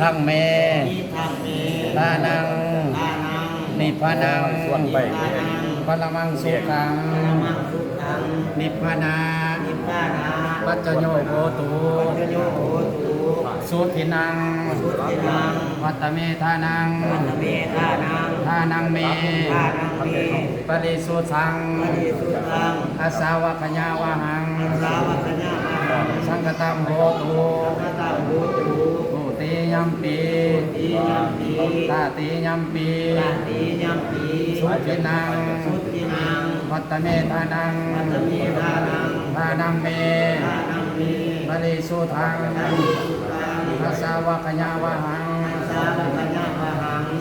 ທັງແມ່ ທານັງ ນິບພານັງ ປະລະມັງສຸຂັງ ນິບພານາ ປັດຈະໂຍໂຫຕຸ ສຸທິນັງ ວັດຕະເມທານັງ ທານັງເມ ປະລິສຸດທັງ ອາສາວະຂະຍາວະຫັງ ສັງຄະຕັງໂຫຕຸ ທຸຕິຍຳປີ ຕະຕິຍຳປີ ສຸທິນັງ ວັດຕະເມທານັງ ທານັງເມ ປະລິສຸດທັງ ອາສາວະຂະຍາວະຫັງ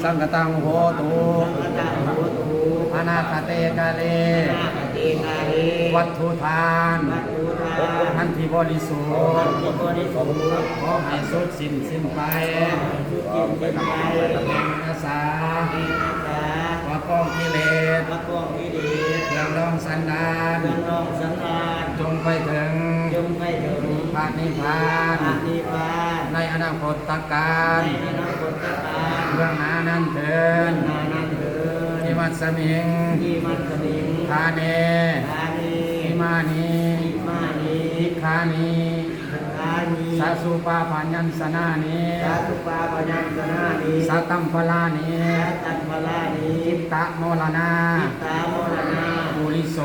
ສັງຄະຕັງໂຫຕຸ ອະນາຄະເຕກາເລ ວັດຖຸທານ ອັນທີ່ບໍລິສຸດ ຂໍໃຫ້ສຸດສິ້ນ ສິ້ນໄປ ອາສາ ປະກອງກິເລດ ເຄື່ອງດອງສັນດານ ຈົ່ງໄປເຖິງ ພະນິບພານ ໃນອະນາຄົດຕະການ ເບື້ອງໜ້ານັ້ນເທີນ ອິມັດສະມິງ ທາເນ ອິມານິ ທິກຂານິ ສາສຸປາພະຍັນຊະນານິ ສາຕຸປາພະຍັນຊະນານິ ສາຕັມພະລານິ ສາຕັມພະລານິ ຈິດຕະໂມລະນາ ຈິດຕະໂມລະນາ ປຸລິໂສ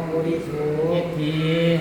ປຸລິໂສ ທິດຖິ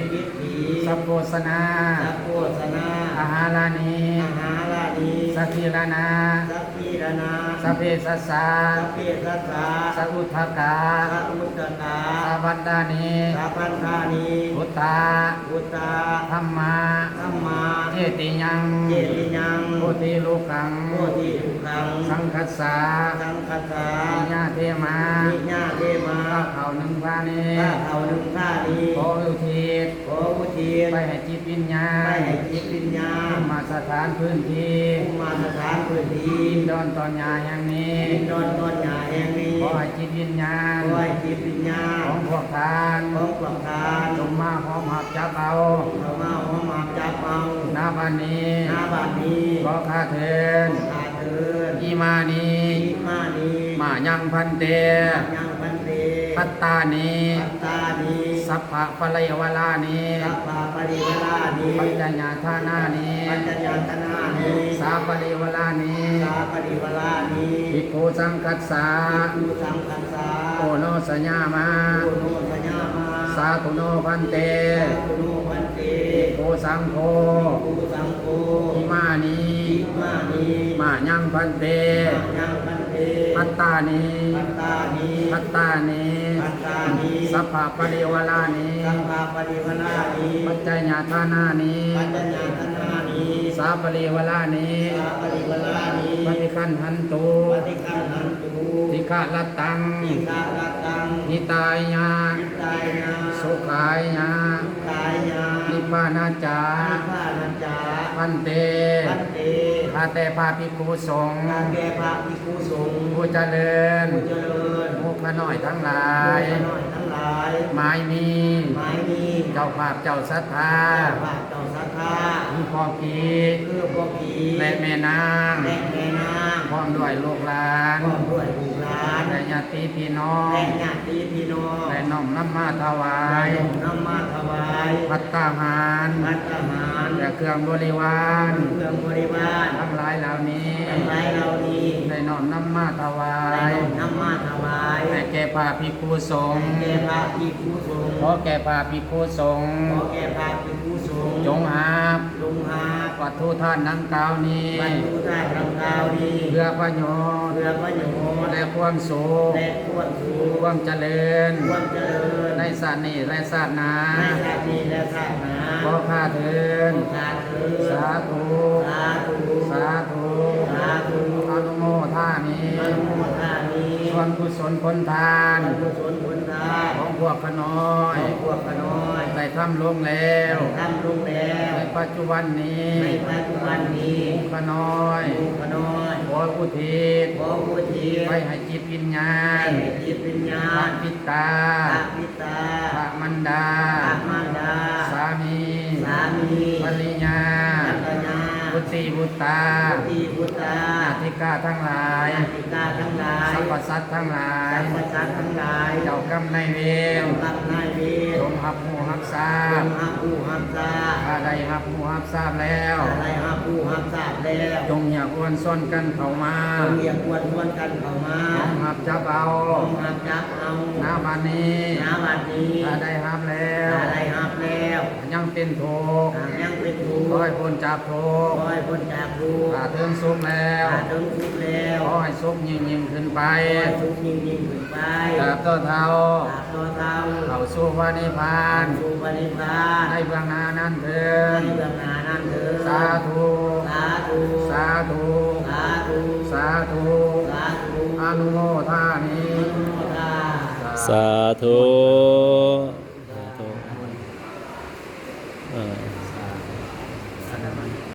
ທິດຖິ ສະໂພຊະນາ ສະໂພຊະນາ ອາຫາລານິ ອາຫາລານິ ສະທີລະນາ ສະທີລະນາ ສະເພສັດສາ ສະເພສັດສາ ສະອຸດທະກາ ສະອຸດທະກາ ສະບັນດານິ ສະບັນດານິ ພຸດທະ ພຸດທະ ທຳມະ ທຳມະ ເຈຕິຍັງ ເຈຕິຍັງ ໂພທິລຸກຂັງ ໂພທິລຸກຂັງ ສັງຄັດສາ ສັງຄັດສາ ນິຍາເທມາ ນິຍາເທມາ ຂ້າເຂົ້າໜຶ່ງພານີ ຂ້າເຂົ້າໜຶ່ງພານີ ຂໍອຸທິດ ຂໍອຸທິດ ໄປໃຫ້ຈິດວິນຍານ ໄປໃຫ້ຈິດວິນຍານ ພູມມາສະຖານພື້ນທີ່ ພູມມາສະຖານພື້ນທີ່ ດິນດອນຕອນຫຍ້າແຫ່ງນີ້ ດິນດອນຕອນຫຍ້າແຫ່ງນີ້ ຂໍໃຫ້ຈິດວິນຍານ ຂໍໃຫ້ຈິດວິນຍານ ຂອງພວກທ່ານ ຂອງພວກທ່ານ ຈົ່ງມາຫອມຮັບຈັບເອົາ ຈົ່ງເຂົ້າມາຫອມຮັບຈັບເອົາ ນະບັດນີ້ ນະບັດນີ້ ຂໍຂ້າເທີນ ຂໍຂ້າເທີນ ອິມານິ ອິມານິ ມາຍັງພັນເຕ ມາຍັງພັນເຕ ພັດຕານິ ພັດຕານິ ສັບພະປະລິວາລານິ ສັບພະປະລິວາລານິ ປັດຈະຍະທານານິ ປັດຈະຍະທານານິ ສາປະລິວາລານິ ສາປະລິວາລານິ ພິກຂຸສັງຄັດສາ ພິກຂຸສັງຄັດສາ ໂອໂນຊະຍາມາ ໂອໂນຊະຍາມາ ສາທຸໂນພັນເຕ ສາທຸໂນພັນເຕ ພິກຂຸສັງໂຄ ພິກຂຸສັງໂຄ ອິມານິ ອິມານິ ມາຍັງພັນເຕ ມາຍັງພັນເຕ ພັດຕານິ ພັດຕານິ ພັດຕານິ ພັດຕານິ ສັບພະປະລິວາລານິ ສັບພະປະລິວາລານິ ປັດຈະຍະທານານິ ປັດຈະຍະທານານິ ສາປະລິວາລານິ ສາປະລິວາລານິ ປະຕິຄັນຫັນຕຸ ປະຕິຄັນຫັນຕຸ ທິກຂະລັດຕັງ ທິກຂະລັດຕັງ ຫິຕາຍະ ຫິຕາຍະ ສຸຂາຍະ ສຸຂາຍະ ນິບພານາຈາ ນິບພານາຈາ ພັນເຕ ພັນເຕ ຂ້າແຕ່ພະພິກຂຸສົງ ຂ້າແຕ່ພະພິກຂຸສົງ ຜູ້ຈະເລີນ ຜູ້ຈະເລີນ ໝູ່ຂ້ານ້ອຍທັງຫຼາຍ ໝູ່ຂ້ານ້ອຍທັງຫຼາຍ ໝາຍມີ ໝາຍມີ ເຈົ້າພາບເຈົ້າສັດທາ ເຈົ້າພາບເຈົ້າສັດທາ ຄືພໍ່ກີ ຄືພໍ່ກີ ແລະແມ່ນາງ ແລະແມ່ນາງ ພ້ອມດ້ວຍລູກຫຼານ ພ້ອມດ້ວຍລູກຫຼານ ແລະຍາດ ຕິພີ່ນ້ອງ ແລະຍາດຕິພີ່ນ້ອງ ໄດ້ນ້ອມນຳມາຖວາຍ ໄດ້ນ້ອມນຳມາຖວາຍ ພັດຕາຫານ ພັດຕາຫານ ແລະເຄື່ອງບໍລິວານ ແລະເຄື່ອງບໍລິວານ ທັງຫຼາຍເຫຼົ່ານີ້ ທັງຫຼາຍເຫຼົ່ານີ້ ໄດ້ນ້ອມນຳມາຖວາຍ ໄດ້ນ້ອມນຳມາຖວາຍ ໃຫ້ແກ່ພະພິກຂຸສົງ ໃຫ້ແກ່ພະພິກຂຸສົງ ຂໍແກ່ພະພິກຂຸສົງ ຂໍແກ່ພະພິກຂຸສົງ ຈົ່ງຮັບ ຈົ່ງຮັບ ວັດຖຸທານດັ່ງກ່າວນີ້ ວັດຖຸທານດັ່ງກ່າວນີ້ ເພື່ອປະໂຫຍດ ເພື່ອປະໂຫຍດ ແລະຄວາມສຸກ ແລະຄວາມສຸກ ຄວາມຈະເລີນ ຄວາມຈະເລີນ ໃນຊາດນີ້ ແລະຊາດໜ້າ ໃນຊາດນີ້ ແລະຊາດໜ້າ ຂໍຂ້າເທີນ ຂໍຂ້າເທີນ ສາທຸ ສາທຸ ສາທຸ ສາທຸ ອະນຸໂມທາມິ ອະນຸໂມທາມິ ສ່ວນກຸສົນຜົນທານ ສ່ວນກຸສົນຜົນທານ ຂອງພວກຂ້ານ້ອຍ ຂອງພວກຂ້ານ້ອຍ ໄດ້ທຳລົງແລ້ວ ໄດ້ທຳລົງແລ້ວ ໃນປັດຈຸບັນນີ້ ໃນປັດຈຸບັນນີ້ ໝູ່ຂ້ານ້ອຍ ໝູ່ຂ້ານ້ອຍ ຂໍອຸທິດ ຂໍອຸທິດ ໄປໃຫ້ ຈິດວິນຍານ ໃຫ້ຈິດວິນຍານ ພະປິດຕາ ພະປິດຕາ ພະມັນດາ ພະມັນດາ ສາມີ ສາມີ ພັນລະຍາ ພັນລະຍາ ພຸດຕິ ພຸດຕາ ພຸດຕິ ພຸດຕາ ຍາຕິກາທັງຫຼາຍ ຍາຕິກາທັງຫຼາຍ ສັບພະສັດທັງຫຼາຍ ສັບພະສັດທັງຫຼາຍ ເຈົ້າກຳນາຍເວນ ເຈົ້າກຳນາຍເວນ ຈົ່ງຮັບຮູ້ຮັບຊາບ ຈົ່ງຮັບຮູ້ຮັບຊາບ ຖ້າໄດ້ຮັບຮູ້ຮັບຊາບແລ້ວ ຖ້າໄດ້ຮັບຮູ້ຮັບຊາບແລ້ວ ຈົ່ງຮຽກຮວນຊວນກັນເຂົ້າມາ ຈົ່ງຮຽກຮວນຊວນກັນເຂົ້າມາ ຈົ່ງຮັບຈັບເອົາ ຈົ່ງຮັບຈັບເອົາ ນະບັດນີ້ ນະບັດນີ້ ຖ້າໄດ້ຮັບແລ້ວ ຖ້າໄດ້ຮັບແລ້ວ ຍັງເປັນທຸກ ຖ້າຍັງເປັນທຸກ ຂໍໃຫ້ພົ້ນຈາກທຸກ ຂໍໃຫ້ພົ້ນຈາກທຸກ ຖ້າເຖິງສຸກແລ້ວ ຖ້າເຖິງສຸກແລ້ວ ຂໍໃຫ້ສຸກຍິ່ງໆຂຶ້ນໄປ ຂໍໃຫ້ສຸກຍິ່ງໆຂຶ້ນໄປ ຕາບຕໍ່ເທົ່າ ຕາບຕໍ່ເທົ່າ ເຂົ້າສູ່ພະນິບພານ ເຂົ້າສູ່ພະນິບພານ ໃນເບື້ອງໜ້ານັ້ນເທີ້ນ ໃນເບື້ອງໜ້ານັ້ນເທີ້ນ ສາທຸ ສາທຸ ສາທຸ ສາທຸ ສາທຸ ອະນຸໂມທາມິ ອະນຸໂມທາ ສາທຸ